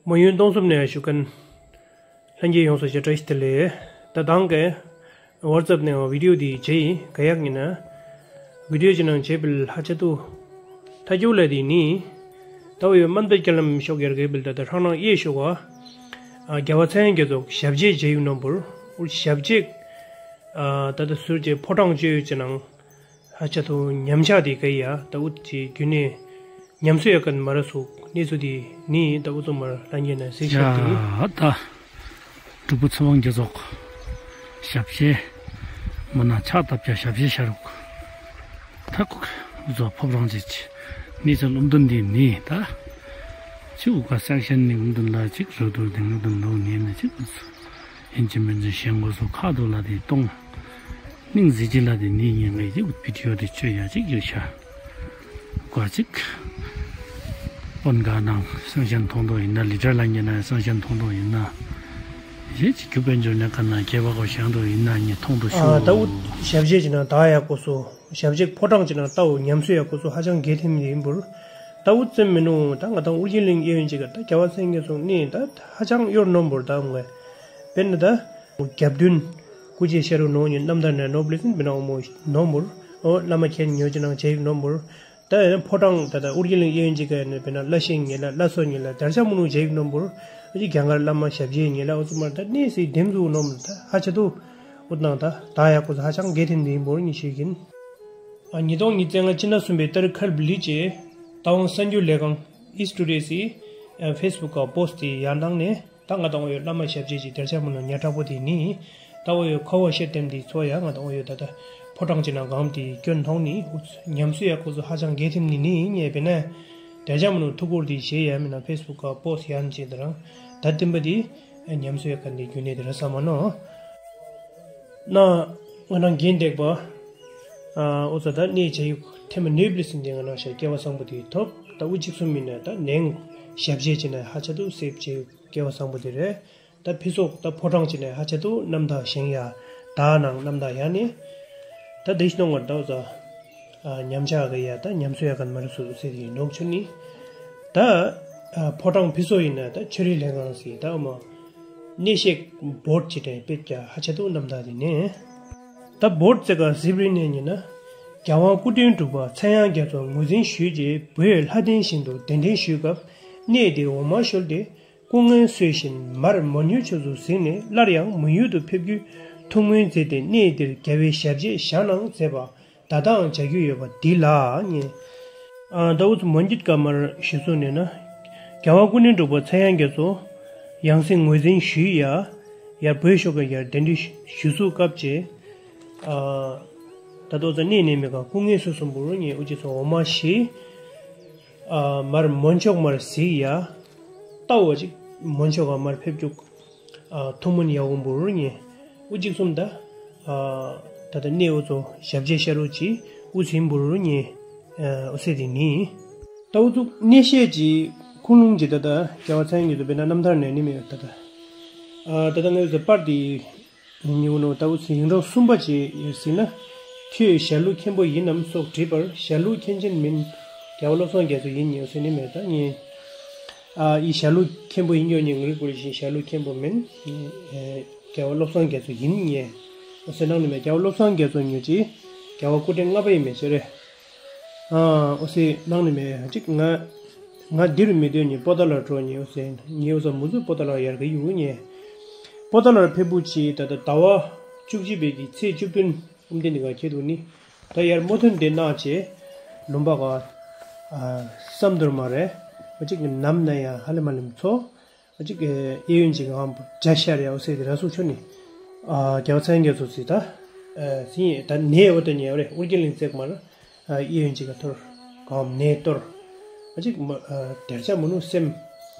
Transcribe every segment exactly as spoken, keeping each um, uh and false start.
མ་ཡུན་སྟོང་གསུམ་ནས་ཞུ་མཁན་ལྷན་རྒྱས་ཡོངས་སུ་ཞེ་དྲག་ཞིག་དེ་ལས། ད་དང་གི་ཝ་ཊི་སེབ་ནས་བི་ཌི་ཡོ་འདི་བྱས་ཡིན། ག་ཡག་ཡིན་ན་བི་ཌི་ཡོ་ཅིག་ནང་བྱས་པའི་ལྷ་ཆ་དུ་ཐ་ཀྱུ་ལ་དེ་ནི་ད་བའི་དམན་པའི་སྐྱ་ལམ་ཤོག་ཡར་གའི་བིལ་ད་ད་ཧྲང་ནང་དབྱེ་ཤོག་ག་རྒྱལ་བ་ཚངས་དབྱངས་རྒྱ་མཚོ་ཞབས་རྗེས་བྱས་ཡོད་ནོ་འབུར་འུར་ཞབས་རྗེས་ད་ད་ཟུར་གྱི་ཕོ་བྲང་བཅོས་ཡོད་ཅེ་ནང་། ཧ་ཆ་ཐུ་ཉམས་ཆག་དེ་ག་ཡ་ད་འུ་ཅི་རྒྱུ་ནས་ཉམས་གསོ་ཡག་ག་མ་ར་སུ་གནས་ཚུལ་དེ་ནི་ད་འུ་ཚོ་མར་ལྷན་རྒྱས་ན་གཟིགས་ཤོག་དེ། ཡ་ད་སྒྲུབ་ཕུག་ཚེ་དབང་རྒྱ་མཚོ་ཞབས་ཞེ་མ་ན་ཕྱག་བཏབ་ཀྱ་ཞབས་ཞེ་ཤ་རུག་ད་ཁུག་འུ་ཚོ་ཕོབ་རང་ཅི་ཅི་གནས་ཚུལ་ལུམ་དུན་དེ་ནི་ད་ཅི་འུ་ག་སེག་ཤན་ནི་ལུམ་དུན་ལ་ཅིག་རུ་དུར་དེ་ལུམ་དུན་ལོ་ནི་ནི་ཅིག་འུ་ཚོ་ཡིན་གཅིག་མིན་གཅིག་ཞེན་དགོས་སོ་ཁ་དོ་ལ་དེ་གཏོང་། སྙིང་གཟི་བརྗིད་ལ་དེ་ནི་ཉེན་ཁའི་ཅིག་བི་ཌི་ཡོ་དེ་བཅོས་ཡ་ཅིག་ཡོད་ཤ། གོ་ཅིག་པོན་ག་ནང་སང་ཞན་མཐོང་དོ་ཡིན་ན་ལི་ཏྲ་ལ་ཉེ་ན་སང་ཞན་མཐོང་དོ་ཡིན་ན། ཡེ་ཅིག་རྒྱུ་དཔལ་འབྱོར་ནས་ག་ན་སྐྱེ་བ་གོ་ཞང་དོ་ཡིན་ན་ཉེ་མཐོང་དོ་ཨ་ཤོ། ད་འུ་ཞབས་རྗེས་ཅིག་ནང་ད་ཡག་པོ་སོ་ཞབས་རྗེས་ཕོ་བྲང་ཅིག་ནང་ལྟ་འུ་ཉམས་གསོ་ཡག་པོ་སོ་ཧ་ཅང་དགེ་ཐེམ་ཡིན་འབུར། ད་འུ་ཙམ་མིན་ནུ་ད་ང་དང་ཨུར་རྒྱན་གླིང་གཡས་གཡོན་ཅིག་ག་ད་རྒྱལ་བ་སངས་རྒྱས་སོང་ནི་ད་ཧ་ཅང་གཡོར་ནོམ་འབུར་ད་འུ་ངས། དཔེར་ན་ད། བརྒྱ་བདུན། སྐུ་མཆེད་ཤ་རུ་ནོ་ཉིན་རྣམ་ཐར་ནས་ནོ་བླི་སིན་བི་ན་འོ་མོ་ནོ་མུར། འོ་བླ་མ་མཁན་ཉོ་ཅི་ནང་བྱེད་ཡིག་ནོ་མུར། ད་ཡང་ཕོ་བྲང་ད་ད་ཨུར་རྒྱན་གླིང་གཡས་གཡོན་ཅིག་ག་ནས་བི་ན་བླ་ཤེས་ཉེ་ལ་བླ་སོ་ཉེ་ལ་དར་ཤ་མུ་ནུ་བྱེད་ཡིག་ནོ་མུར། འོ་ཅི་རྒྱ་གར་བླ་མ་ཞབས་རྗེས་ཉེ་ལ་འོ་ཙུ་མར་ད་གནས་སི་འདེམ་ཟུ་ནོ་མུར་ད་ཧ་ཆ་དུ། འོ་ནང་ད་ད་ཡག་པོ་ཧ་ཅང་དགེ་ཐེན་འདི་འབོར་ཉི་ཤེས་ཡིན། ཉིས་སྟོང་ཉི་ཤུ་རྩ་ལྔ་སྤྱི་ཟླ་གསུམ་པའི་ཏ་རིག་ཁལ་བླི་ཅེ། ད་འོང་གསར་འགྱུར་ལས་ཁང་ཨིས་ཊུ་ཌེ་སི་ཕེ་སི་བུག་ག་པོ་སི་ཊི་ཡར་ནང་ནས། ད་ང་དང་འོ་ཡོད་བླ་མ་ཞབས་རྗེས་ཀྱི་དར་ཆ་མུ་ནོ་ཉ་དྲག་པོ་དེ་ནི། ད་འོ་ཡོད་ཁ་བ་ཤེར་ལྡེམ་དེ་ཚོ་ཡ་ང་དང་འོ་ཡོད་ད་ད་ཕོ་བྲང་ཅིག་ནང་གང་དེ་སྐྱོན་མཐོང་ནི། ཉམས་གསོ་ཡག་ཁོ་ཚོ་ཧ་ཅང་དགེ་ཐེམ་ནི་ནི་ཉེ་བེ་ན། དར་ཆ་མུ་ནོ་ཐུགས་ཁུར་དེ་བཞེས་ཡ་མི་ན་ཕེ་སི་བུག་ག་པོ་སི་ཡ་ནི་ཅེ་ད་རང་ད་བསྟན་པ་དེ་ཉམས་གསོ་ཡག་ག་འདི་རྒྱུ་ནི་དེ་ར་ས་མ་ནོ། ན། ང་རང་རྒན་འདེགས་པ། ཨ་འོ་ཙ་ད་གནས་བྱ་ཡུག་ཐེམ་པ་ནུས་པ་ལི་སིན་དེ་ང་རང་ཤ་སྐལ་བ་བཟང་པོ་དེ་ཐོབ་ད་འུ་གཅིག་གསུམ་མིན་ན་ད་ནེང་ཞབས་རྗེས་བྱེད་ན་ཧ་ཆ་དུ་སེབ་བྱེད་ཡུག་སྐལ་བ་བཟང་པོ་དེ་རེད། ད་ཕི་སོག་ད་ཕོ་བྲང་བྱེད་ན་ཧ་ཆ་དུ་རྣམ་ཐར་བཞེངས་ཡ་ད་ནང་རྣམ་ཐར་ཡ་ནི། ད་དེ་ཤི་ནོ་ང་ད་འོ་ཙ། ཉམས་ཆག་གི་ཡ་ད་ཉམས་གསོ་ཡ་ག་མ་རུ་སུ་སེ་དེ་ནོག་ཆུ་ནི། ད་ཕོ་བྲང་ཕི་སོ་ཡིན་ན་ད་ཆོས་རིག་ལྷན་ཁང་སི་ད་མ། གནས་བཤད་བོརྡ་ཅི་དྲན་དཔེ་ཀྱ་ཧ་ཆ་དུ་རྣམ་ཐར་དེ་ནས། ད་བོརྡ་ཙེ་ག་གཟིབ་རི་ནས་ཉིན་ན། རྒྱལ་དབང་སྐུ་ཕྲེང་དྲུག་པ་ཚངས་དབྱངས་རྒྱ་མཚོ་ངོས་འཛིན་ཞུས་རྗེས་བོད་ལྷ་ལྡན་ཞིང་དུ་གདན་འདྲེན་ཞུས་སྐབས་གནས་དེ་འོ་མ་ཤོར་ཏེ། སྐུ་ངལ་གསོས་བཞིན་མར་མོན་ཡུལ་ཕྱོགས་སུ་གཟིགས་ནས་སླར་ཡང་མོན་ཡུལ་དུ་ཕེབས་རྒྱུའི་ཐུགས་སྨོན་མཛད་དེ་གནས་འདིར་རྒྱལ་བའི་ཞབས་རྗེས་ཞལ་ནང་མཛད་པ་ད་ལྟའང་བྱ་རྒྱུ་ཡོད་པ་འདི་ལ་ངེས། ཨ་ཟླ་བོ་ཚོ་མོན་གྱི་བཀའ་མར་ཞུ་སོང་ནས་ན། རྒྱལ་བ་སྐུ་ཕྲེང་དྲུག་པ་ཚངས་དབྱངས་རྒྱ་མཚོ། ཡང་སྲིད་ངོས་འཛིན་ཞུས་ཡ། ཡར་བོད་ཤོག་ཁ་ཡར་གདན་འདྲེན་ཞུ་སུ་སྐབས་ཅེ། ཨ་ད་ལྟོ་ཚ་གནས་ནས་མེ་ག་སྐུ་ངལ་གསོ་སོང་བུ་རུ་ཉེ་ཨུ་ཅི་ཚོ་འོ་མ་ཤི། ཨ་མར་མོན་ཕྱོགས་མར་གཟིགས་ཡ། ལྟ་བ་ཅིག་མོན་ཕྱོགས་ག་མར་ཕེབས་རྒྱུག་ཨ་ཐུགས་སྨོན་ཡ་འོང་བུ་རུ་ཉེ། ཨུ་ཅིག་གསུམ་ད། ཨ་ད་ལྟ་གནས་འུ་ཚོ་ཞབས་རྗེས་ཤ་རུ་ཅི་ཨུ་ཚིམ་བུ་རུ་ཉེ། ཨ་ཨུ་སེ་དེ་ནི། ད་འུ་ཚོ་གནས་བཤད་ཀྱི་ཁུངས་ལུང་ཅི་ད་ད་རྒྱལ་བ་ཚངས་དབྱངས་ཀྱི་ཚོ་བེ་ན་རྣམ་ཐར་ནས་ནི་མེད་ད་ད། ཨ་ད་ལྟ་ངའི་ཚོ་པར་དེ། ཉིའུ་ནོ་ཏའུ་ཚི་ཡིན་རོགས་གསུམ་པ་ཅེས་ཡོད་ཟིན་ན། ཁྱོད་ཞྭ་ལུ་མཁན་པོ་ཡིན་ནམ་སོགས་དྲིས་པར་ཞྭ་ལུ་མཁན་ཆེན་མིན། རྒྱལ་བ་བློ་བཟང་རྒྱ་མཚོ་ཡིན་ཡོད་ཟེར་ནི་མེད་ད་ངས། ཨ་ཡི་ཞྭ་ལུ་མཁན་པོ་ཡིན་ཡོད་ཉིན་ངུ་རིག་པོ་རི་བཞིན་ཞྭ་ལུ་མཁན་པོ་མིན། རྒྱལ་བ་བློ་བཟང་རྒྱ་མཚོ་ཡིན་ངས། འོ་ཟེར་ནང་ནི་མེད་རྒྱལ་བ་བློ་བཟང་རྒྱ་མཚོ་ཉོ་ཅི། རྒྱལ་བ་སྐུ་ཕྲེང་ལྔ་པ་ཡིན་མེད་ཅེ་རེད། ཨ་འོ་ཟེར་ནང་ནི་མེད་ཅིག་ང་། ང་འདིར་མི་སྡོད་ཉིན་པོ་ཏ་ལ་འགྲོ་ཉིན་འོ་ཟེར་ཉིན་འོ་ཟ་མུ་ཟུ་པོ་ཏ་ལ་ཡར་གི་ཡུ་ཉེ། པོ་ཏ་ལར་ཕེབས་བུ་ཅི་ད་ད་ཟླ་བ་བཅུ་གཅིག་པའི་གི་ཚེས་བཅུ་བདུན་ཨུམ་དེ་ནི་ག་ཁྱེད་དུ་ནི་ད་ཡར་མོ་ཐོན་དེ་ནག་ཅེ་ལུམ་པ་ག་ཨ་བསམ་དོར་མ་རེད། ཨ་ཅིག་གི་ནམ་ན་ཡང་ཧ་ལེ་མ་ལེམ་ཚོ་ཨ་ཅིག་གི་གཡས་གཡོན་ཅིག་ཨམ་བརྒྱ་ཤར་ཡ་འོ་ཟེར་དེ་ར་སུ་ཆོ་ནི་ཨ་རྒྱལ་བ་ཚངས་རྒྱ་མཚོ་ཟེར་ད་ཨ་ཟིན་ད་ནས་འོ་ད་ཉེ་བ་རེད་ཨུར་གྱི་གླིང་བརྩེགས་མ་རེད། ཨ་གཡས་གཡོན་གཅིག་ག་ཐོར། གང་ནས་གཏོར། ཨ་ཅིག་མ་ཨ་དེར་ཆ་མ་ནུ་སེམས།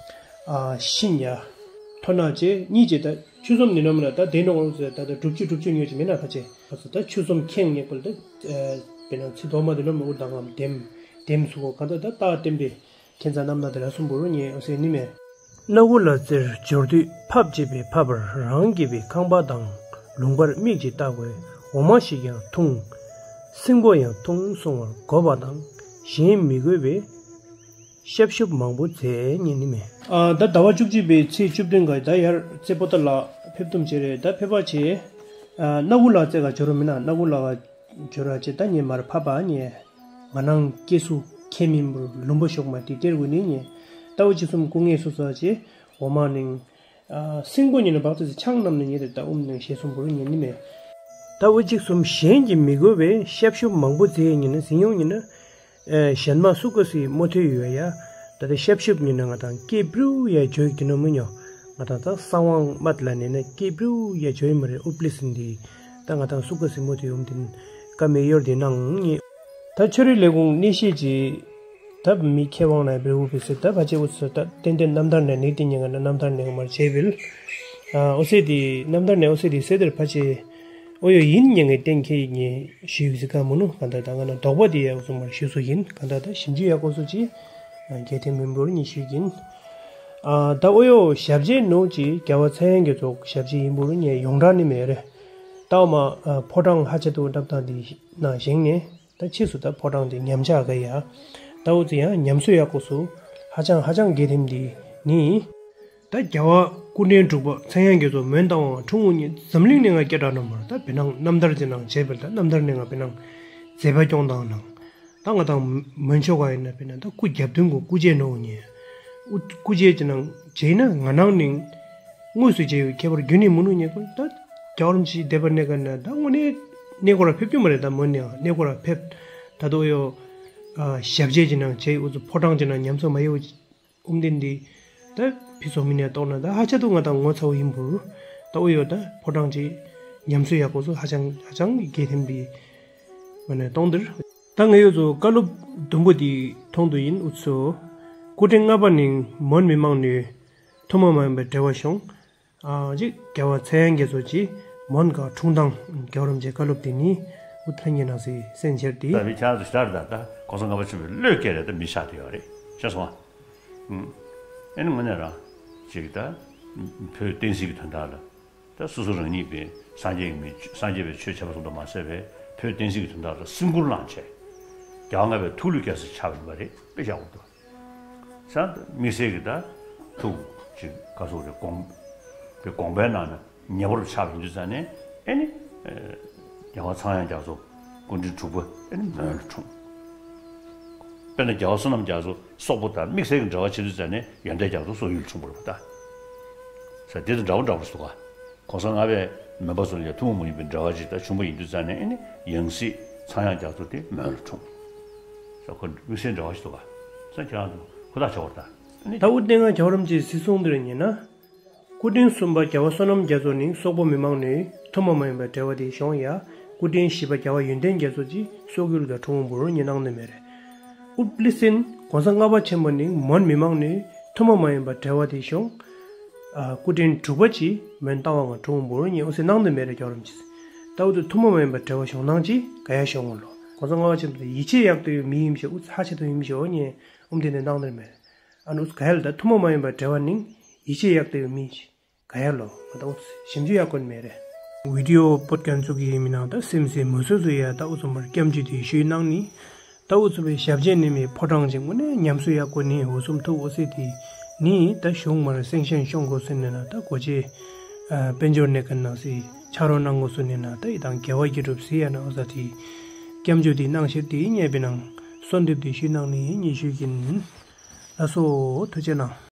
ཨ་ཤིན་ཡ། ཐོ་ན་ཅེ་གཉིས་ཅེ་ད་ཆུ་སོམ་ནི་ནོ་མ་ན་ད་དེ་ནོ་འོང་ཟེར་ད་ད་གྲུབ་ཆུ་གྲུབ་ཆུ་ཉོ་ཅེ་མེ་ན་ཁ་ཅེ། ཨ་ད་ཆུ་སོམ་ཁེང་ཉེ་པོ་ད་ཨ་པེ་ན་ཚི་དོ་མ་དེ་ནོ་མ་འུར་ད་ངམ་དེམ། དེམ་སུ་གོ་ག་ད་ད་ད་དེམ་པེ། ཁྱེད་ཚ་རྣམ་ན་དེ་ར་སུམ་བུ་རུ་ཉེ་འོ་ཟེར་ནི་མེ། སྣ་དགུ་ལ་རྩེར་འབྱོར་དུས་ཕབ་བྱས་པའི་ཕབ་པར་རང་སྐྱེས་པའི་ཁང་པ་དང་ལུང་པར་མིག་ཅིག་བལྟ་དགོས་འོ་མ་ཞིག་ཡང་འཐུང་། སྲིན་པོ་ཡང་འཐུང་གསུང་བར་གོ་བ་དང་གཞན་མི་དགོས་པས། ཤབ་ཤུབ་མང་པོ་མཛད་ཉན་ནི་མེད། ཨ་ད་ཟླ་བ་བཅུ་གཅིག་པའི་ཚེས་བཅུ་བདུན་ག་ད་ཡར་རྩེ་པོ་ཏ་ལ་ཕེབས་ཐུམ་བྱེད་རེད། ད་ཕེབས་པ་བྱེད། ཨ་སྣ་བུ་ལ་རྩེ་ག་འབྱོར་རོ་མིན་ན། སྣ་བུ་ལ་ག་འབྱོར་ར་བྱེད། ད་ཉན་མར་ཕབ་པ་ཉན། ང་ནང་སྐྱེས་སུ་ཁྱེད་མིན་པུར་ལུམ་པ་ཤོག་མ་དེ་སྟེར་དགོས་ནི་ཉན། ད་འུ་ཅི་གསུམ་སྐུ་ངལ་སུ་ས་བྱེད། འོ་མ་ནིང་། ཨ་སིང་པོ་ཉིན་ནི་བག་ཙི་ཆང་རྣམས་ནི་ཉེ་རེ་ད་ཨུམ་ནང་ཞེས་གསུངས་པོ་རུ་ཉན་ནི་མེད། ད་འུ་ཅིག་གསུམ་གཞན་གྱིས་མི་གོ་བའི་ཤབ་ཤུབ་མང་པོ་མཛད་ཉིན་ནི་ཟིན་ཡོང་ཉིན་ནི། ཨ་གཞན་མ་སུ་ག་སི་མོ་ཐོས་ཡོད་ཡ། ད་ལྟ་ཤབ་ཤུབ་ཉིན་ནི་ང་དང་སྐེ་བྲུ་ཡ་འཇོག་གི་ནོ་མི་ཉོ། ང་དང་ད་གསང་བང་མད་ལ་ནས་ན་སྐེ་བྲུ་ཡ་འཇོག་མ་རེད། ཨུབ་ལི་སིན་དི། ད་ང་དང་སུ་ག་སི་མོ་ཐོས་ཡོང་དིན་ཀ་མེ་ཡོར་དི་ནང་ཉེ། ད་ཆོས་རིག་ལས་ཁུངས་གནས་བཤད་ཀྱི། ད་མི་ཁེ་དབང་ན་བེའུ་བི་སི་ད་ཕ་ཆེ་འུ་ཚོ་ད་ཏན་ཏན་རྣམ་ཐར་ནས་ནིག་ཏི་ཉེ་ག་ན་རྣམ་ཐར་ནས་མར་བྱེད་བིལ། ཨ་འོ་སེ་དི་རྣམ་ཐར་ནས་འོ་སེ་དི་སེ་དེར་ཕ་ཆེ། འོ་ཡོ་ཡིན་ཉེ་གི་གཏན་ཁེ་ཉེ་ཞུས་བི་སི་ཀ་མུ་ནུ་ག་ད་ད་ང་ན་དོགས་པ་དི་ཡ་འུ་ཚོ་མར་ཞུ་སུ་ཡིན། ག་ད་ད་ཞིབ་འཇུག་ཡ་ཀོ་སུ་ཅི་རྒྱལ་ཐེ་མིན་པོར་ཉེ་ཞུས་ཡིན། ཨ་ད་འོ་ཡོ་ཞབས་རྗེས་ནོ་ཅི་རྒྱལ་བ་ཚངས་དབྱངས་རྒྱ་མཚོ་ཞབས་རྗེས་ཡིན་པོར་ཉེ་ཡོང་གྲགས་ནི་མེད་རེད། ད་འོ་མ་ཕོ་བྲང་ཧ་ཆེ་ཏུ་འགྲབ་སྟངས་དི་ན་བཞེངས་ནས། ད་ཕྱིས་སུ་ད་ཕོ་བྲང་དེ་ཉམས་ཆག་ག་ཡ། ད་འུ་ཚོ་ཡང་ཉམས་གསོ་ཡག་པོ་སུ་ཧ་ཅང་ཧ་ཅང་དགེ་ཐེམ་དེ་ནི། ད་རྒྱལ་བ་སྐུ་ཕྲེང་དྲུག་པ་ཚངས་དབྱངས་རྒྱ་མཚོ་མོན་རྟ་དབང་འཁྲུངས་འུ་ཉིད་འཛམ་གླིང་ནས་ང་སྐད་གྲགས་ན་མར་ད་བེ་ནང་རྣམ་ཐར་ཅི་ནང་བྱས་པའི་ད་རྣམ་ཐར་ནས་ང་བེ་ནང་མཛད་པ་སྐྱོང་དང་ནང་། ད་ང་དང་མོན་ཆོག་ག་ཡིན་ན་བེ་ནང་ད་སྐུ་རྒྱབ་མདུན་གྱི་སྐུ་རྗེས་ནོ་ཉེ། སྐུ་རྗེས་ཅི་ནང་བྱས་ན་ང་ནང་ནིང་། དངོས་སུ་མཇལ་བའི་ཁྱད་པར་རྒྱུན་ནས་མི་ནུས་ཉེ་ཀུན་ད། རྒྱལ་བ་རིན་པོ་ཆེའི་སྡེ་པ་གནས་ཀ་ན་ད་དངོས་གནས་གནས་སྐོར་ཕེབས་རྒྱུ་མ་རེད། ད་མོ་ནས་གནས་སྐོར་ཕེབས། ད་དུ་ཡོ། ཞབས་རྗེས་ཀྱི་ནང་བྱས་འུ་ཚོ་ཕོ་བྲང་ཅི་ནང་ཉམས་གསོ་མ་ཡོ། ཨུམ་དེན་འདི། ད་ཕི་སོ་མི་ནས་གཏོགས་ན་ད་ཧ་ཆ་དུ་ང་དང་ངོ་ཚ་བོ་ཡིན་པུར། ད་འུ་ཡོ་ད་ཕོ་བྲང་ཅི་ཉམས་གསོ་ཡག་པོ་སུ་ཧ་ཅང་ཧ་ཅང་གི་དགེ་ཐེམ་འདི། ང་ནས་གཏོང་འདིར། ད་ང་ཡོ་ཚོ་བཀའ་སློབ་དུམ་བུ་འདི་མཐོང་དུ་ཡིན་འུ་ཚོ། སྐུ་ཕྲེང་ལྔ་པ་ནིང་མོན་མི་མང་ནུས། ཐུན་མོང་མ་ཡིན་པའི་འབྲེལ་བ་བྱུང་། ཨ་ཅིག་རྒྱལ་བ་ཚངས་དབྱངས་རྒྱ་མཚོ་ཅིག་མོན་ག་འཁྲུངས་སྟངས་རྒྱལ་བ་རིན་པོ་ཆེའི་བཀའ་སློབ་དེ་ནི་ཨུ་ཐ་ཉེ་ནང་སི་སེན་ཆེར་དེ། ད་བི་ཆ་ཚོ་ཤར་ད་ད་གོང་ས་ལྔ་པ་ཆེན་པོའི་བློས་སྐད་རེད་ད་མི་ཤ་དེ་ཡོད་རེད་ཤེས་སོང་ཨ། ཨེ་ནི་དངོས་གནས་རང་ཅིག་ད་བོད་བསྟན་སྲིད་ཀྱི་དོན་དག་ལ་ད་སོ་སོ་རང་ཉིད་པའི་སངས་རྒྱས་ཀྱི་མི་སངས་རྒྱས་པའི་ཆོས་བྱས་པ་སོང་དུ་མ་ཟད་པའི་བོད་བསྟན་སྲིད་ཀྱི་དོན་དག་ལ་སེམས་ཁུར་བླངས་བྱས། རྒྱལ་བ་ལྔ་པའི་ཐུགས་ལུས་སྐྱེལ་ས་ཆགས་པ་རེད་པ་རེད་དཔེ་བཞག་དགོས་འདུག་ས་དམིགས་བསལ་གྱི་ད་ཐུགས་ཀྱི་བཀའ་སོགས་རེ་དགོངས་པའི་དགོངས་པའི་ནང་ན་ཉེ་བར་ཆགས་ཡིན་དུས་ཙང་ནས་ཨེ་ནི། རྒྱལ་བ་ཚངས་དབྱངས་རྒྱ་མཚོ་སྐུ་ཕྲེང་དྲུག་པ་ཨེ་ནི་མོན་ལ་འཁྲུངས། དཔེར་ན་རྒྱལ་བ་བསོད་ནམས་རྒྱ་མཚོ་སོག་པོ་དང་དམིགས་བསལ་གྱི་འབྲེལ་བ་བྱེད་དུས་ཙང་ནས་ཡོན་ཏན་རྒྱ་མཚོ་སོག་ཡུལ་འཁྲུངས་པ་རེད་པ་ད། ས་དེ་དང་འདྲ་བོ་འདྲ་བོ་རེད་འདུག་ག་གོང་ས་ལྔ་པས་མོན་པ་ཚོ་ལ་ཡང་ཐུན་མོང་མ་ཡིན་པའི་འབྲེལ་བ་ཅིག་ད་བྱུང་བ་ཡིན་དུས་ཙང་ནས་ཨེ་ནི་ཡང་སྲིད་ཚངས་དབྱངས་རྒྱ་མཚོ་དེ་མོན་ལ་འཁྲུངས། ས་ཁོ་དམིགས་བསལ་འབྲེལ་བ་ཞིག་འདུག་ག་ས་ཁྱེད་རང་ཚོ་ཧུར་ཐག་བྱེད་དགོས་རེད་ད། ཨེ་ནི་ད་འུ་ལྟས་ང་རྒྱལ་བ་རིན་པོ་ཆེའི་སྲིད་གསུང་འདིར་ཉན་ན། སྐུ་ཕྲེང་གསུམ་པ་རྒྱལ་བ་བསོད་ནམས་རྒྱ་མཚོ་ནི་སོག་པོ་མི་མང་ནས་ཐུན་མོང་མ་ཡིན་པའི་འབྲེལ་བ་དེ་བྱུང་ཡ། སྐུ་ཕྲེང་བཞི་པ་རྒྱལ་བ་ཡོན་ཏན་རྒྱ་མཚོ་གྱིས་སོག་ཡུལ་ག་འཁྲུངས་འབུར་ཉེ་གནང་ནི་མེད་རེད། ཨུབ་ལི་སིན་གོང་ས་ལྔ་པ་ཆེན་པོ་ནི་མོན་མི་མང་ནས་ཐུན་མོང་མ་ཡིན་པ་འབྲེལ་བ་དེ་བྱུང་། ཨ་སྐུ་ཕྲེང་དྲུག་པ་ཅིག་མོན་རྟ་དབང་ང་འཁྲུངས་འབུར་ཉེ་ཨུ་སི་གནང་ནི་མེད་རེད་རྒྱལ་བ་རིན་པོ་ཆེ། ད་ཨུ་ཚོ་ཐུན་མོང་མ་ཡིན་པ་འབྲེལ་བ་བྱུང་གནང་ཅིག་ག་ཡ་བྱུང་ངོ་ལོ། གོང་ས་ལྔ་པ་ཆེན་པོ་དེ་ཡིད་ཆེས་ཡག་ཏུ་ཡོད་མི་ཡིན་ཞེས་ཨུ་ཚོ་ཧ་ཆེ་ཏུ་ཡིན་ཞེས་ཨོ་ཉེ་ཨུམ་དེ་ནས་གནང་ནི་མེད་རེད། ཨ་ནུ་ཨུ་ཚོ་ག་ཡ་ལ་ད་ཐུན་མོང་མ་ཡིན་པ་འབྲེལ་བ་ནི་ཡིད་ཆེས་ཡག་ཏུ་ཡོད་མི་ཡིན་ཞེས། ག་ཡ་ལོ། ང་ད་འུ་ཞིབ་འཇུག་ཡག་གོ་ནི་མེད་རེད། བི་ཌི་ཡོ་པོད་ཀྱང་བཙུགས་ཀྱི་ཡིན་མིན་ནང་ད་སེམས་སེ་མོ་སོ་སོ་ཡ་ད་འུ་ཚོ་མར་སྐྱབས་འཇུག་དེ་ཞུས་གནང་ནི། ད་འུ་ཚོ་བའི་ཞབས་རྗེས་ནི་མི་ཕོ་བྲང་ཅིག་དངོས་གནས་ཉམས་གསོ་ཡག་གོ་ནི་འུ་ཚོམ་ཐུག་འོ་སི་དེ་ནི་ད་གཞུང་མར་སེང་ཤན་ཤོང་གོ་སོ་ནི་ན་ད་གོ་ཅེ། དཔལ་འབྱོར་གནས་ཀྱི་ནང་སི་ཆ་རོགས་གནང་གོ་སོ་ནི་ན་ད་ཡི་དང་དགེ་བ་བགྱི་གྲུབ་སི་ཡ་ན་འོ་ས་དེ། སྐྱབས་འཇུག་དེ་གནང་ཤེར་དེ་ཉེ་བའི་ནང་གསོལ་འདེབས་དེ་ཞུས་གནང་ནི་ཉེ་ཞུས་ཀྱིན། ལ་སོ་ཐུགས་རྗེ་གནང་།